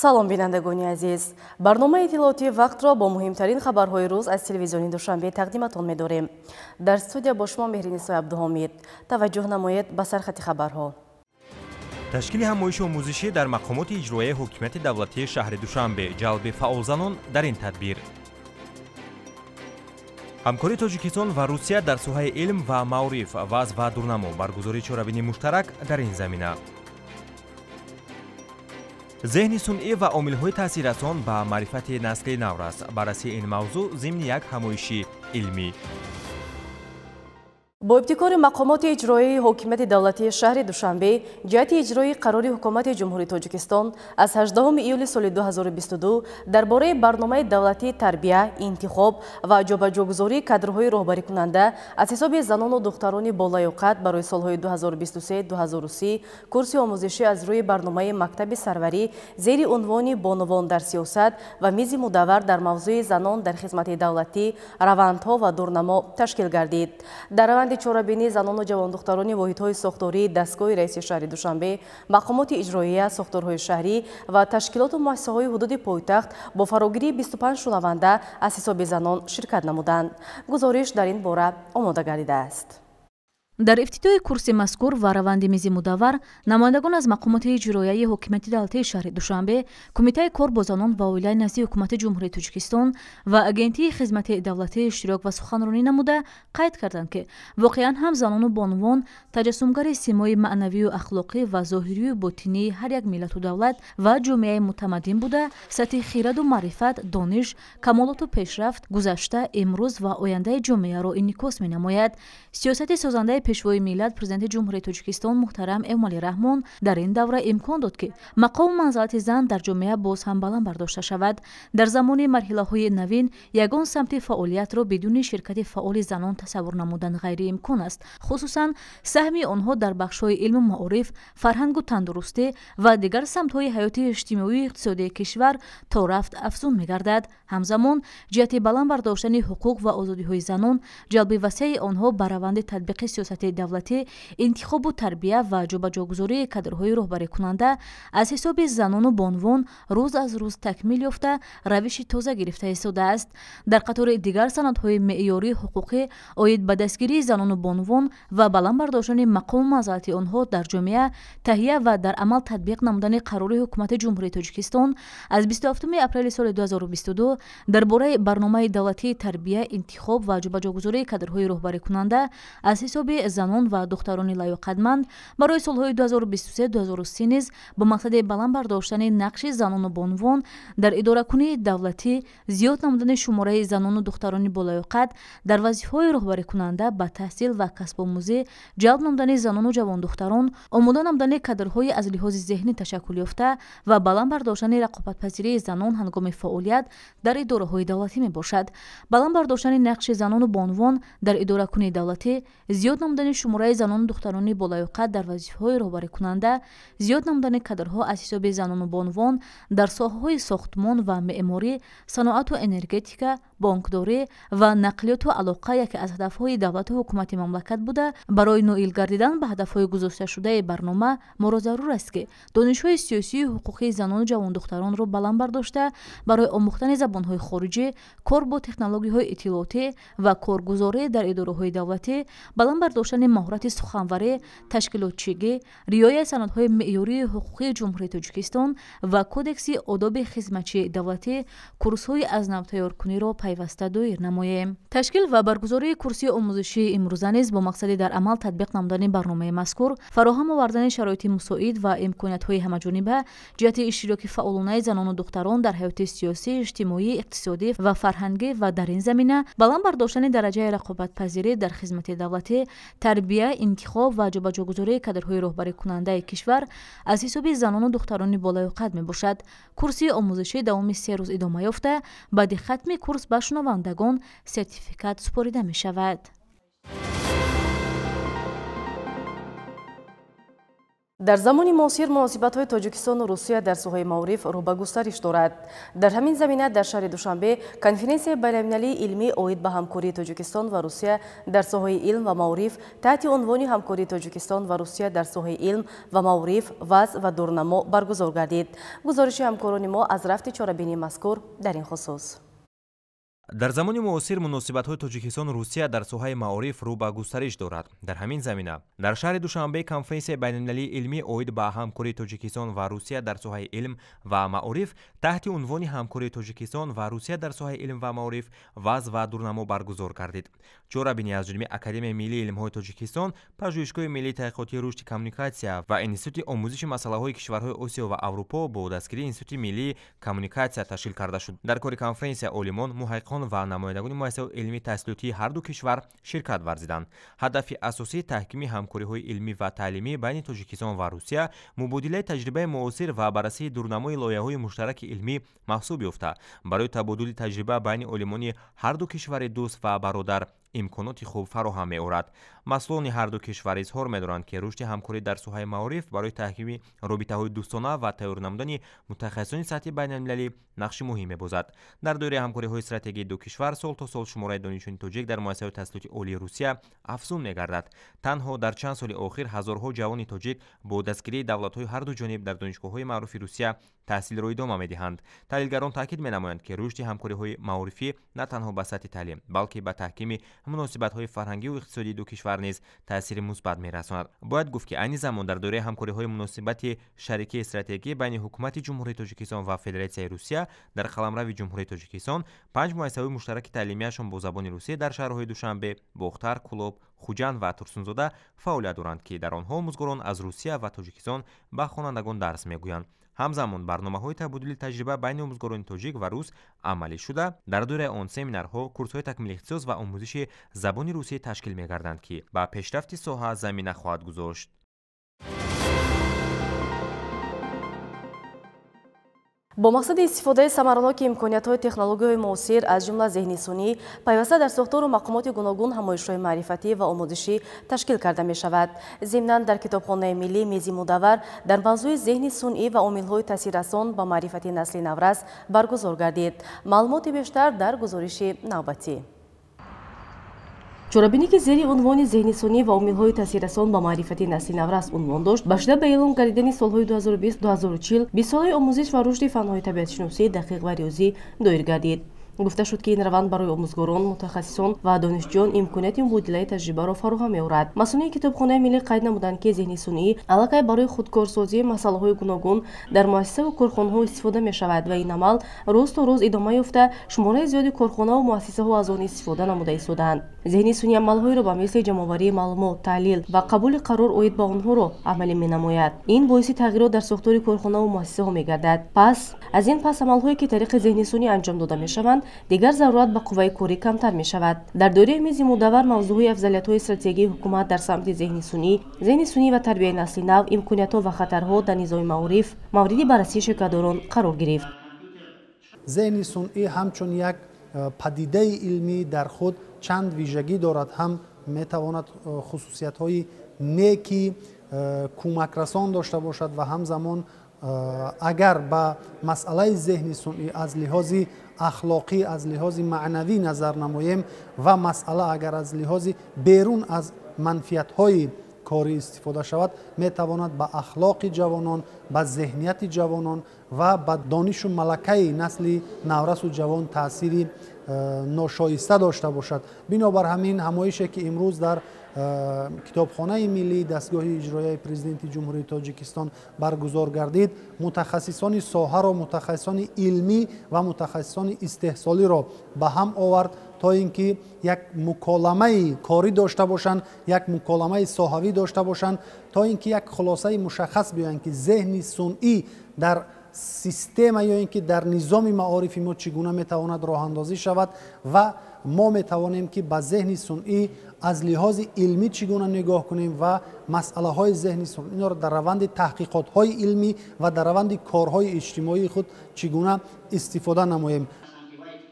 Салом, бинандагони азиз. Барномаи иттилоотии вақтро бо муҳимтарин хабарҳои рӯз аз телевизиони Душанбе тақдиматон медорем. Дар студия бо шумо Меҳринисои Абдуҳомид. Таваҷҷӯҳ намоед ба сархати хабарҳо. Ташкили ҳамоиши омӯзишӣ дар мақомоти иҷроияи ҳокимияти давлатии шаҳри Душанбе, ҷалби фаъолзанон дар ин тадбир. Ҳамкории Тоҷикистон ва Русия дар соҳаи илм ва маориф, вазъ ва дурнамо, баргузории чорабинии муштарак дар ин замина. Зеҳни сунъӣ ва омилҳои таъсиррасон ба маърифати насли наврас. Баррасии ин мавзӯъ зимни як ҳамоиши илмӣ. Бо ибтикори мақомоти иҷроияи ҳокимияти давлатии шаҳри Душанбе ҷиҳати иҷрои қарори Ҳукумати Ҷумҳурии Тоҷикистон аз 18 июли соли 2022 дар бораи барномаи давлатии тарбия, интихоб ва ҷобаҷогузории кадрҳои роҳбарикунанда аз ҳисоби занону духтарони болаёқат барои солҳои 2023-2030 курси омӯзишӣ аз рӯи барномаи мактаби сарварӣ зери унвони бонувон дар сиёсат ва мизи мудаввар дар мавзӯи занон дар хизмати давлатӣ, равандҳо ва дурнамо ташкил гардид. Дар раванди чорабинии занону ҷавондухтарони воҳидҳои сохтории дастгоҳи раиси шаҳри Душанбе, мақомоти иҷроия, сохторҳои шаҳрӣ ва ташкилоту муассисаҳои ҳудуди пойтахт бо фарогирии 25 шунаванда аз ҳисоби занон ширкат намуданд. Гузориш дар ин бора омода гардидааст. Дар ифтитоҳи курси мазкур ва раванди мизи мудаввар намояндагон аз мақомоти иҷроияи ҳокимияти давлатии шаҳри Душанбе, Кумитаи кор бо занон ва оилаи назди Ҳукумати Ҷумҳурии Тоҷикистон ва Агентии хизмати давлатӣ иштирок ва суханронӣ намуда қайд карданд, ки воқеан ҳам занону бонувон таҷассумгари симои маънавию ахлоқӣ ва зоҳирию ботинии ҳар як миллату давлат ва ҷомеаи мутамаддин буда, сатҳи хираду маърифат, дониш, камолоту пешрафт, гузашта, имрӯз ва ояндаи ҷомеаро инъикос менамояд. Сиёсати созандаи Пешвои миллат, Президенти Ҷумҳурии Тоҷикистон муҳтарам Эмомалӣ Раҳмон дар ин давра имкон дод, ки мақому манзалати зан дар ҷомеа боз ҳам баланд бардошта шавад. Дар замони марҳилаҳои навин ягон самти фаъолиятро бидуни ширкати фаъоли занон тасаввур намудан ғайриимкон аст. Хусусан саҳми онҳо дар бахшҳои илму маориф, фарҳангу тандурустӣ ва дигар самтҳои ҳаёти иҷтимоию иқтисодии кишвар то рафт афзун мегардад. Ҳамзамон ҷиҳати баланд бардоштани ҳуқуқ ва озодиҳои занон, ҷалби васеи онҳо ба раванди татбиқи сиёсати давлатӣ, интихобу тарбия ва ҷобаҷогузории кадрҳои роҳбарикунанда аз ҳисоби занону бонувон рӯз аз рӯз такмил ёфта, равиши тоза гирифта истодааст. Дар қатори дигар санадҳои меъёрии ҳуқуқӣ оид ба дастгирии занону бонувон ва баланд бардоштани мақому манзалати онҳо дар ҷомеа, таҳия ва дар амал татбиқ намудани қарори Ҳукумати Ҷумҳурии Тоҷикистон аз 27 апрели соли 2022 дар бораи барномаи давлатии тарбия, интихоб ва ҷобаҷогузории кадрҳои роҳбарикунанда аз ҳисоби занон ва духтарони лаёқатманд барои солҳои 2023-2030 низ бо мақсади баланд бардоштани нақши занону бонувон дар идоракунии давлатӣ, зиёд намудани шумораи занону духтарони болаёқат дар вазифаҳои роҳбарикунанда, ба таҳсил ва касбомӯзӣ ҷалб намудани занону ҷавондухтарон, омода намудани кадрҳои аз лиҳози зеҳнӣ ташаккул ёфта ва баланд бардоштани рақобатпазирии занон ҳангоми фаъолият дар идораҳои давлатӣ мебошад. Баланд бардоштани нақши занону бонувон дар идоракунии давлатӣ, зиёд намудани шумораи занону духтарони болаёқат дар вазифаҳои роҳбарикунанда, зиёд намудани кадрҳо аз ҳисоби занону бонувон дар соҳаҳои сохтмон ва меъморӣ, саноату энергетика, бонкдорӣ ва нақлиёту алоқа яке аз ҳадафҳои давлату ҳукумати мамлакат буда, барои ноил гардидан ба ҳадафҳои гузошташудаи барнома моро зарур аст, ки донишҳои сиёсию ҳуқуқии занону ҷавондухтаронро баланд бардошта, барои омӯхтани забонҳои хориҷӣ, кор бо технологияҳои иттилоотӣ ва коргузорӣ дар идораҳои давлатӣ, баланд бардоштани маҳорати суханварӣ, ташкилотчигӣ, риояи санадҳои меъёрии ҳуқуқии Ҷумҳурии Тоҷикистон ва Кодекси одоби хизматчии давлатӣ курсҳои аз нав тайёркуниро пайваста доир намоем. Ташкил ва баргузории курси омӯзишии имрӯза низ бо мақсади дар амал татбиқ намудани барномаи мазкур, фароҳам овардани шароити мусоид ва имкониятҳои ҳамаҷониба ҷиҳати иштироки фаъолонаи занону духтарон дар ҳаёти сиёсӣ, иҷтимоӣ, иқтисодӣ ва фарҳангӣ ва дар ин замина баланд бардоштани дараҷаи рақобатпазирӣ дар хизмати давлатӣ, тарбия, интихоб ва ҷобаҷогузории кадрҳои роҳбарикунандаи кишвар аз ҳисоби занону духтарони болаёқат мебошад. Курси омӯзишӣ давоми 3 рӯз идома ёфта, баъди хатми курс ба шунавандагон сертификат супорида мешавад. Дар замони муосир муносибатҳои Тоҷикистону Русия дар соҳаи маориф рӯ ба густариш дорад. Дар ҳамин замина дар шаҳри Душанбе конференсияи байналмилалии илмӣ оид ба ҳамкории Тоҷикистон ва Русия дар соҳаи илм ва маориф таҳти унвони ҳамкории Тоҷикистон ва Русия дар соҳаи илм ва маориф, вазъ ва дурнамо баргузор гардид. Гузориши ҳамкорони мо аз рафти чорабинии мазкур дар ин хусус. Дар замони муосир муносибатҳои Тоҷикистону Русия дар соҳаи маориф рӯ ба густариш дорад. Дар ҳамин замина дар шаҳри Душанбе конференсияи байналмилалии илмӣ оид ба ҳамкории Тоҷикистон ва Русия дар соҳаи илм ва маориф таҳти унвони ҳамкории Тоҷикистон ва Русия дар соҳаи илм ва маориф, вазъ ва дурнамо баргузор гардид. Чорабинӣ аз ҷониби Академияи миллии илмҳои Тоҷикистон, Пажӯҳишгоҳи миллии таҳқиқотии рушди коммуникатсия ва Институти омӯзиши масъалаҳои кишварҳои Осиё ва Аврупо бо дастгирии Институти миллии коммуникатсия ташкил карда шуд. Дар кори конференсия олимон, муҳаққиқон ва намояндагони муассисаҳои илмии таҳсилотии ҳар ду кишвар ширкат варзиданд. Ҳадафи асосии таҳкими ҳамкориҳои илмӣ ва таълимӣ байни Тоҷикистон ва Русия мубодилаи таҷрибаи муосир ва баррасии дурнамои лоиҳаҳои муштараки илмӣ маҳсуб ёфта, барои табодули таҷриба байни олимони ҳар ду кишвари дӯст ва бародар имконоти хуб фароҳам меорад. Масъулони ҳар ду кишвар изҳор медоранд, ки рушди ҳамкорӣ дар соҳаи маориф барои таҳкими робитаҳои дӯстона ва тайёр намудани мутахассисони сатҳи байналмилалӣ нақши муҳим мебозад. Дар доираи ҳамкориҳои стратегии ду кишвар сол то сол шумораи донишҷӯёни тоҷик дар муассисаҳои таҳсилоти олии Русия афзун мегардад. Танҳо дар чанд соли охир ҳазорҳо ҷавони тоҷик бо дастгирии давлатҳои ҳар ду ҷониб дар донишгоҳҳои маъруфи Русия таҳсилро идома медиҳанд. Таҳлилгарон таъкид менамоянд, ки рушди ҳамкориҳои маорифӣ на танҳо ба сатҳи таълим, балки ба таҳкими муносибатҳои фарҳангию иқтисодии ду кишвар низ таъсири мусбат мерасонад. Бояд гуфт, ки айни замон дар доираи ҳамкориҳои муносибати шарикии стратегӣ байни ҳукумати Ҷумҳурии Тоҷикистон ва Федератсияи Русия дар қаламрави Ҷумҳурии Тоҷикистон 5 муассисаҳои муштараки таълимияшон бо забони русӣ дар шаҳрҳои Душанбе, Бохтар, Кӯлоб, Хуҷанд ва Турсунзода фаъолият доранд, ки дар онҳо омӯзгорон аз Русия ва Тоҷикистон ба хонандагон дарс мегӯянд. Ҳамзамон барномаҳои табодули таҷриба байни омӯзгорони тоҷик ва рус амалӣ шуда, дар доираи он семинарҳо, курсҳои такмили ихтисос ва омӯзиши забони русӣ ташкил мегарданд, ки ба пешрафти соҳа замина хоҳад гузошт. Бо мақсади истифодаи самараноки имкониятҳои технологияҳои муосир, аз ҷумла зеҳни сунъӣ, пайваста дар сохтору мақомоти гуногун ҳамоишҳои маърифатӣ ва омӯзишӣ ташкил карда мешавад. Зимнан дар Китобхонаи миллӣ мези мудаввар дар мавзӯи зеҳни сунъӣ ва омилҳои таъсиррасон ба маърифати насли наврас баргузор гардид. Маълумоти бештар дар гузориши навбатӣ. Чорабинӣ, ки зери унвони зеҳни сунъӣ ва омилҳои таъсиррасон ба маърифати насли наврас унвон дошт, ба шуда ба эълон гардидани солҳои 2020-2040 бистсолаи омӯзиш ва рушди фанҳои табиатшиносӣ, дақиқ ва риёзӣ доир гардид. Гуфта шуд, ки ин раванд барои омӯзгорон, мутахассисон ва донишҷӯён имконияти мубодилаи таҷрибаро фароҳам меорад. Масъулини Китобхонаи миллӣ қайд намуданд, ки зеҳни сунъӣ аллакай барои худкорсозии масъалаҳои гуногун дар муассисаву корхонаҳо истифода мешавад ва ин амал рӯз то рӯз идома ёфта, шумораи зиёди корхонаву муассисаҳо аз он истифода намуда истодаанд. Зеҳни сунъӣ амалҳоеро ба мисли ҷамъоварии маълумот, таҳлил ва қабули қарор оид ба онҳоро амалӣ менамояд. Ин боиси тағйирот дар сохтори корхонаву муассисаҳо мегардад. Пас аз ин пас амалҳое, ки тариқи зеҳни сунъӣ анҷом дода мешаванд, дигар зарурат ба қувваи корӣ камтар мешавад. Дар доираи мези мудаввар мавзӯъҳои афзалиятҳои стратегии ҳукумат дар самти зеҳни сунъӣ, зеҳни сунъӣ ва тарбияи насли нав, имкониятҳо ва хатарҳо дар низоми маориф мавриди баррасии ширкатдорон қарор гирифт. Зеҳни сунъӣ ҳамчун як падидаи илмӣ дар худ чанд вижагӣ дорад, ҳам метавонад хусусиятҳои неки кӯмакрасон дошта бошад ва ҳамзамон агар ба масъалаи зеҳни сунъӣ аз лиҳози ахлоқӣ, аз лиҳози маънавӣ назар намоем ва масъала агар аз лиҳози берун аз манфиатҳои корӣ истифода шавад, метавонад ба ахлоқи ҷавонон, ба зеҳнияти ҷавонон ва ба донишу малакаи насли наврасу ҷавон таъсири ношоиста дошта бошад. Бинобар ҳамин ҳамоише, ки имрӯз дар Китобхонаи миллии дастгоҳи иҷроияи Президенти Ҷумҳурии Тоҷикистон баргузор гардид, мутахассисони соҳаро, мутахассисони илмӣ ва мутахассисони истеҳсолиро ба ҳам овард, то ин ки як муколамаи корӣ дошта бошанд, як муколамаи соҳавӣ дошта бошанд, то ин ки як хулосаи мушаххас биёянд, ки зеҳни сунъӣ дар система ё ин ки дар низоми маорифи мо чӣ гуна метавонад роҳандозӣ шавад ва мо метавонем, ки ба зеҳни сунъӣ аз лиҳози илмӣ чӣ гуна нигоҳ кунем ва масъалаҳои зеҳни сунъиро дар раванди таҳқиқотҳои илмӣ ва дар раванди корҳои иҷтимоии худ чӣ гуна истифода намоем.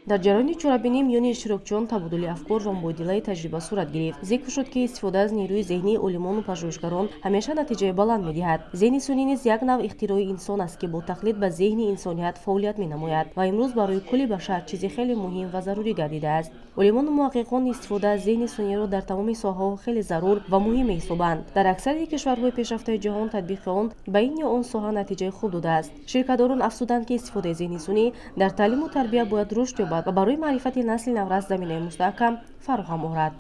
Дар ҷараёни чорабинӣ миёни иштирокчиён табодули афкор ва мубодилаи таҷриба сурат гирифт. Зикр шуд, ки истифода аз нерӯи зеҳнии олимону пажӯҳишгарон ҳамеша натиҷаи баланд медиҳад. Зеҳни сунъӣ низ як навъ ихтирои инсон аст, ки бо тақлид ба зеҳни инсоният фаъолият менамояд ва имрӯз барои кулли башар чизи хеле муҳим ва зарурӣ гардидааст. Олимону муҳаққиқон истифода аз зеҳни сунъиро дар тамоми соҳаҳо хеле зарур ва муҳим меҳисобанд. Дар аксарияти кишварҳои пешрафтаи ҷаҳон татбиқи он ба ин ё он соҳа натиҷаи хуб додааст. Ширкатдорон афзуданд, ки истифодаи зеҳни сунъӣ дар таълиму тарбия бояд рушд ёбад ва барои маърифати насли наврас заминаи мустаҳкам фароҳам орад.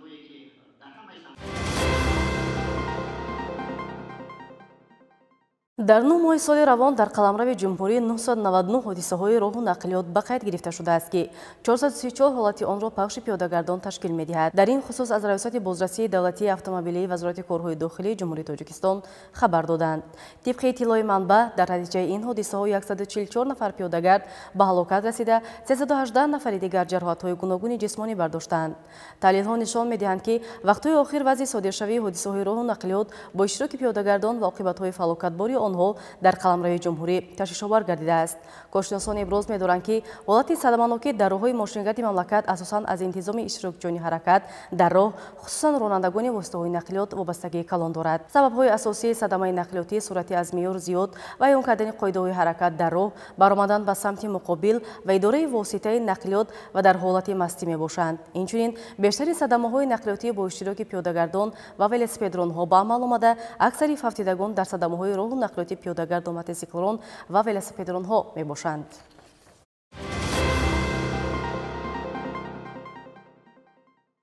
Дар 9 моҳи соли равон дар қаламрави ҷумҳурӣ 999 ҳодисаҳои роҳу нақлиёт ба қайд гирифта шудааст, ки 434 ҳолати онро пахши пиёдагардон ташкил медиҳад. Дар ин хусус аз Раёсати бозрасии давлатии автомобилии Вазорати корҳои дохилии Ҷумҳурии Тоҷикистон хабар доданд. Тибқи иттилои манбаъ, дар натиҷаи ин ҳодисаҳо 144 нафар пиёдагард ба ҳалокат расида, 318 нафари дигар ҷароҳатҳои гуногуни ҷисмонӣ бардоштаанд. Таҳлилҳо нишон медиҳанд, ки вақтҳои охир вазъи содиршавии ҳодисаҳои роҳу нақлиёт бо иштироки пиёдагардон ва оқибатҳои фалокатбори онҳо дар қаламрави ҷумҳурӣ ташвишовар гардидааст. Коршиносон иброз медоранд, ки ҳолати садаманокӣ дар роҳҳои мошингарди мамлакат асосан аз интизоми иштирокчиёни ҳаракат дар роҳ, хусусан ронандагони воситаҳои нақлиёт вобастагии калон дорад. Сабабҳои асосии садамаи нақлиётӣ суръати аз меъёр зиёд, вайрон кардани қоидаҳои ҳаракат дар роҳ, баромадан ба самти муқобил ва идораи воситаи нақлиёт ва дар ҳолати мастӣ мебошанд. Инчунин бештари садамаҳои нақлиётӣ бо иштироки пиёдагардон ва велосипедронҳо ба амал омада, аксари фавтидагон дар садамаҳои роҳу нақлиёти пиёдагардон, мотосиклрон ва велосипедронҳо мебошанд.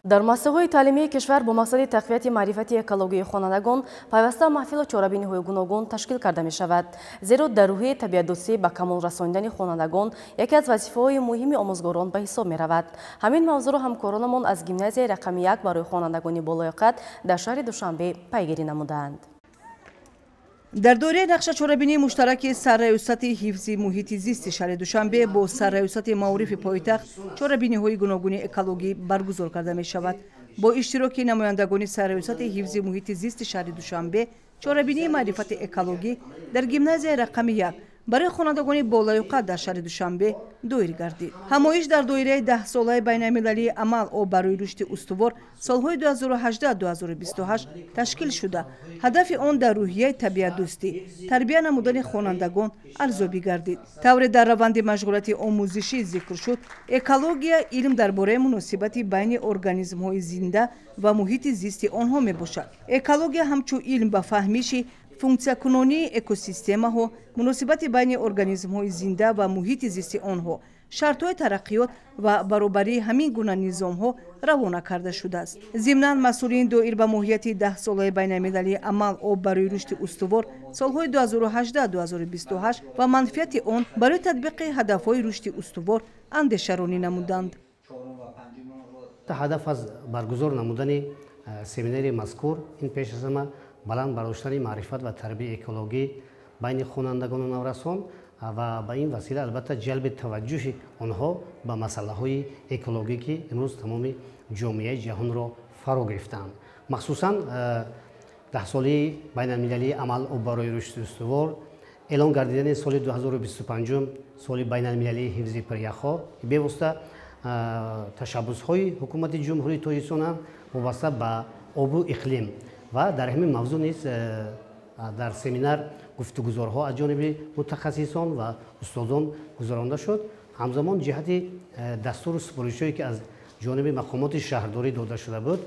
Дар муассисаҳои таълимии кишвар бо мақсади тақвияти маърифати экологии хонандагон пайваста маҳфилу чорабиниҳои гуногун ташкил карда мешавад. Зеро дар рӯҳияи табиатдӯстӣ ба камол расонидани хонандагон яке аз вазифаҳои муҳими омӯзгорон ба ҳисоб меравад. Ҳамин мавзӯъро ҳамкоронамон аз гимназияи рақами 1 барои хонандагони болояқат дар шаҳри Душанбе пайгирӣ намуданд. Дар доираи нақша чорабинии муштараки Сарраёсати ҳифзи муҳити зисти шаҳри Душанбе бо Сарраёсати маорифи пойтахт чорабиниҳои гуногуни экологӣ баргузор карда мешавад. Бо иштироки намояндагони Сарраёсати ҳифзи муҳити зисти шаҳри Душанбе чорабинии маърифати экологӣ дар гимназияи рақами 1 барои хонандагони болаёқат дар шаҳри Душанбе доир гардид. Ҳамоиш дар доираи 10-солаи байналмилалии амал об барои рушди устувор солҳои 2018-2028 ташкил шуда, ҳадафи он дар рӯҳияи табиатдӯстӣ тарбия намудани хонандагон арзёбӣ гардид. Тавре дар раванди машғулияти омӯзишӣ зикр шуд, экология илм дар бораи муносибати байни организмҳои зинда ва муҳити зисти онҳо мебошад. Экология ҳамчун илм ба фаҳмиши функсиякунонии экосистемаҳо, муносибати байни организмҳои зинда ва муҳити зисти онҳо, шартҳои тараққиёт ва баробарии ҳамин гуна низомҳо равона карда шудааст. Зимнан масъулин доир ба моҳияти 10-солаи байналмилалии амал об барои рушди устувор солҳои 2018-2028 ва манфиати он барои татбиқи ҳадафҳои рушди устувор андешаронӣ намуданд. Ҳадаф аз баргузор намудани семинари мазкур ин пеш аз ҳама баланд бардоштани маърифат ва тарбияи экологӣ байни хонандагону наврасон ва ба ин васила албатта ҷалби таваҷҷӯҳи онҳо ба масъалаҳои экологӣ, ки имрӯз тамоми ҷомеаи ҷаҳонро фаро гирифтаанд. Махсусан 10-солаи байналмилалии амал об барои рушди устувор, эълон гардидани соли 2025 соли байналмилалии ҳифзи пиряхҳо, бевосита ташаббусҳои ҳукумати Ҷумҳурии Тоҷикистон вобаста ба обу иқлим ва дар ҳамин мавзӯъ низ дар семинар гуфтугузорҳо аз ҷониби мутахассисон ва устодон гузаронда шуд. Ҳамзамон ҷиҳати дастуру супоришҳое, ки аз ҷониби мақомоти шаҳрдорӣ дода шуда буд,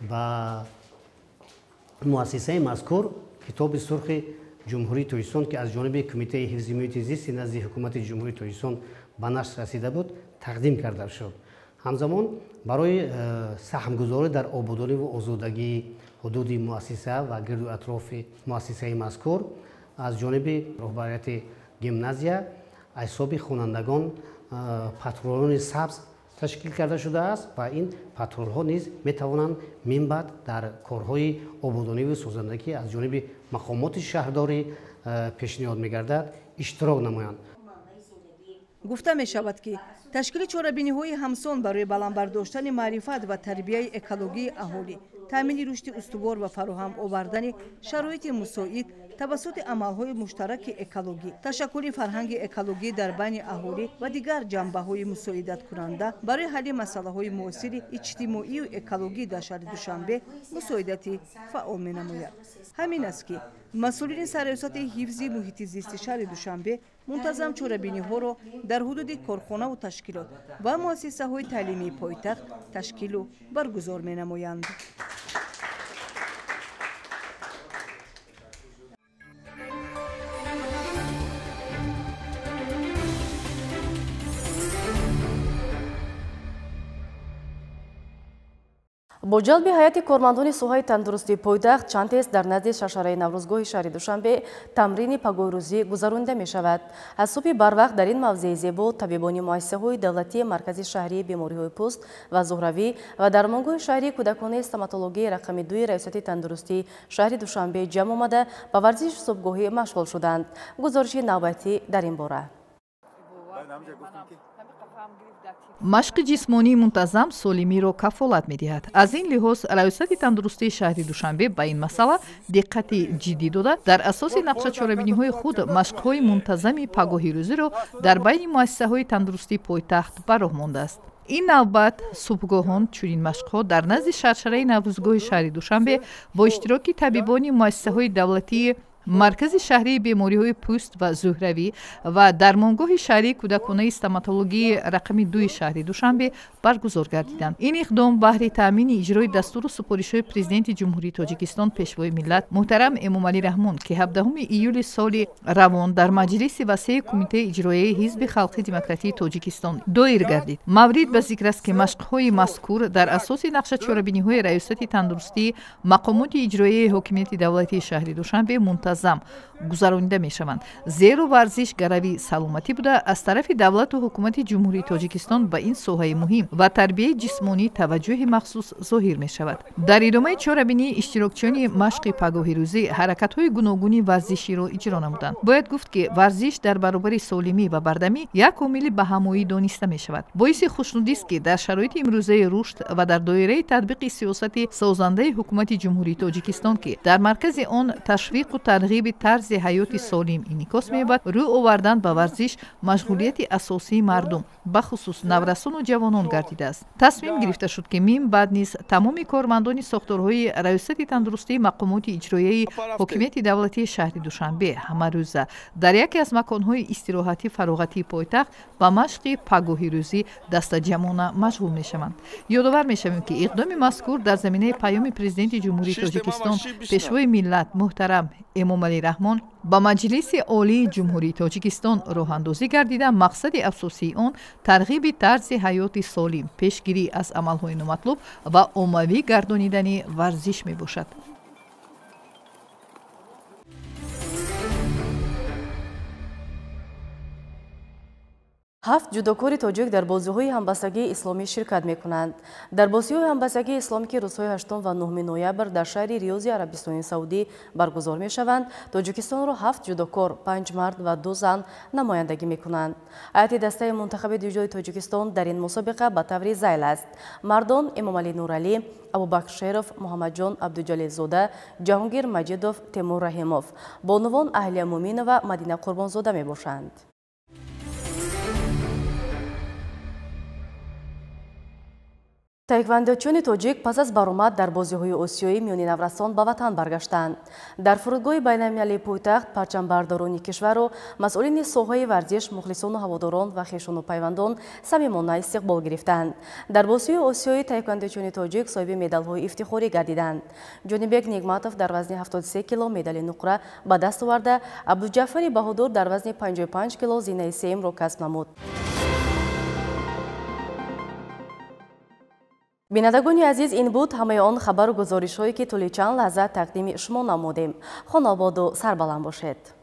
ба муассисаи мазкур китоби сурхи Ҷумҳурии Тоҷикистон, ки аз ҷониби Кумитаи ҳифзи муҳити зисти назди ҳукумати Ҷумҳурии Тоҷикистон ба нашр расида буд, тақдим карда шуд. Ҳамзамон барои саҳмгузорӣ дар ободонӣ ва озодагии ҳудуди муассиса ва гирду атрофи муассисаи мазкур аз ҷониби роҳбарияти гимназия аз ҳисоби хонандагон патрулони сабз ташкил карда шудааст ва ин патрулҳо низ метавонанд минбаъд дар корҳои ободониву созандагӣ аз ҷониби мақомоти шаҳрдорӣ пешниҳод мегардад иштирок намоянд. Гуфта мешавад, ки ташкили чорабиниҳои ҳамсон барои баланд бардоштани маърифат ва тарбияи экологии аҳолӣ, таъмини рушди устувор ва фароҳам овардани шароити мусоид Тавассути амалҳои муштараки экологӣ, ташаккули фарҳанги экологӣ дар байни аҳолӣ ва дигар ҷанбаҳои мусоидаткунанда барои ҳалли масъалаҳои муосири иҷтимоию экологӣ дар шаҳри Душанбе мусоидати фаъол менамояд. Ҳамин аст, ки масъулини сарраёсати ҳифзи муҳити зисти шаҳри Душанбе мунтазам чорабиниҳоро дар ҳудуди корхонаву ташкилот ва муассисаҳои таълимии пойтахт ташкилу баргузор менамоянд. Бо ҷалби ҳайати кормандони соҳаи тандурустии пойтахт чанд тез дар назди шаршараи Наврӯзгоҳи шаҳри Душанбе тамрини пагоҳрӯзӣ гузаронида мешавад. Аз субҳи барвақт дар ин мавзеи зебо табибони муассисаҳои давлатии маркази шаҳрии бемориҳои пӯст ва зуҳравӣ ва дармонгоҳи шаҳрии кӯдаконаи стоматологияи рақами 2 раёсати тандурустии шаҳри Душанбе ҷамъ омада ба варзиши субҳгоҳӣ машғул шуданд. Гузориши навбатӣ дар ин бора. Машқи ҷисмонии мунтазам солимиро кафолат медиҳад. Аз ин лиҳоз раёсати тандурустии шаҳри Душанбе ба ин масъала диққати ҷиддӣ дода, дар асоси нақшачорабиниҳои худ машқҳои мунтазами пагоҳирӯзиро дар байни муассисаҳои тандурустии пойтахт ба роҳ мондааст. Ин навбат субҳгоҳон чунин машқҳо дар назди шаршараи Наврӯзгоҳи шаҳри Душанбе бо иштироки табибони муассисаҳои давлатии маркази шаҳрии бемориҳои пӯст ва зуҳравӣ ва дармонгоҳи шаҳрии кӯдаконаи стоматологии рақами 2 шаҳри Душанбе баргузор гардиданд. Ин иқдом баҳри таъмини иҷрои дастуру супоришҳои Президенти Ҷумҳурии Тоҷикистон, Пешвои миллат муҳтарам Эмомалӣ Раҳмон, ки 17 июли соли равон дар маҷлиси васеи Кумитаи иҷроияи Ҳизби халқи демократии Тоҷикистон доир гардид. Маврид ба зикр аст, ки машқҳои мазкур дар асоси нақшачорабиниҳои раёсати тандурустии мақомоти иҷроияи ҳокимияти давлатии шаҳри Душанбе мунтазам гузаронида мешаванд, зеро варзиш гарави саломатӣ буда, аз тарафи давлату ҳукумати Ҷумҳурии Тоҷикистон ба ин соҳаи муҳим ва тарбияи ҷисмонӣ таваҷҷӯҳи махсус зоҳир мешавад. Дар идомаи чорабинӣ иштирокчиёни машқи пагоҳирӯзӣ ҳаракатҳои гуногуни варзиширо иҷро намуданд. Бояд гуфт, ки варзиш дар баробари солимӣ ва бардамӣ як омили баҳамоӣ дониста мешавад. Боиси хушнудист, ки дар шароити имрӯзаи рушд ва дар доираи татбиқи сиёсати созандаи ҳукумати Ҷумҳурии Тоҷикистон, ки дар маркази он ташвиқу тарғиби тарзи ҳаёти солим инъикос меёбад, рӯ овардан ба варзиш машғулияти асосии мардум, бахусус наврасону ҷавонон гардидааст. Тасмим гирифта шуд, ки мин баъд низ тамоми кормандони сохторҳои раёсати тандурустии мақомоти иҷроияи ҳокимияти давлатии шаҳри Душанбе ҳамарӯза дар яке аз маконҳои истироҳатӣ фароғатии пойтахт ба машқи пагоҳирӯзӣ дастаҷамъона машғул мешаванд. Ёдовар мешавем, ки иқдоми мазкур дар заминаи паёми Президенти Ҷумҳурии Тоҷикистон, Пешвои миллат муҳтарам Эмомалӣ Раҳмон ба Маҷлиси Олии Ҷумҳурии Тоҷикистон роҳандозӣ гардида, мақсади асосии он тарғиби тарзи ҳаёти солим, пешгирӣ аз амалҳои номатлуб ва оммавӣ гардонидани варзиш мебошад. Ҳафт ҷудокори тоҷик дар бозиҳои ҳамбастагии исломӣ ширкат мекунанд. Дар бозиҳои ҳамбастагии исломӣ, ки рӯзҳои 8 ва 9 ноябр дар шаҳри Риёзи Арабистони Саудӣ баргузор мешаванд, Тоҷикистонро 7 ҷудокор, 5 мард ва 2 зан намояндагӣ мекунанд. Ҳайати дастаи мунтахаби ҷудои Тоҷикистон дар ин мусобиқа ба таври зайл аст. Мардон Эмомалӣ Нуралӣ, Абубакр Шеров, Муҳаммадҷон Абдуҷалилзода, Ҷаҳонгир Маҷидов, Темур Раҳимов. Бонувон Аҳлия Муминова, Мадина Қурбонзода мебошанд. Таеквондочиёни тоҷик пас аз баромад дар бозиҳои осиёӣ миёни наврасон ба ватан баргаштанд. Дар фурудгоҳи байналмилалии пойтахт парчамбардорони кишварро масъулини соҳаи варзиш, мухлисону ҳаводорон ва хешону пайвандон самимона истиқбол гирифтанд. Дар бозиҳои осиёӣ таеквондочиёни тоҷик соҳиби медалҳои ифтихорӣ гардиданд. Ҷонибек Нигматов дар вазни 73 кило медали нуқра ба даст оварда, Абдуҷафари Баҳодур дар вазни 55 кило зинаи сеюмро касб намуд. Бинандагони азиз, ин буд ҳамаи он хабару гузоришҳое, ки тӯли чанд лаҳза тақдими шумо намудем. Хонободу сарбаланд бошед.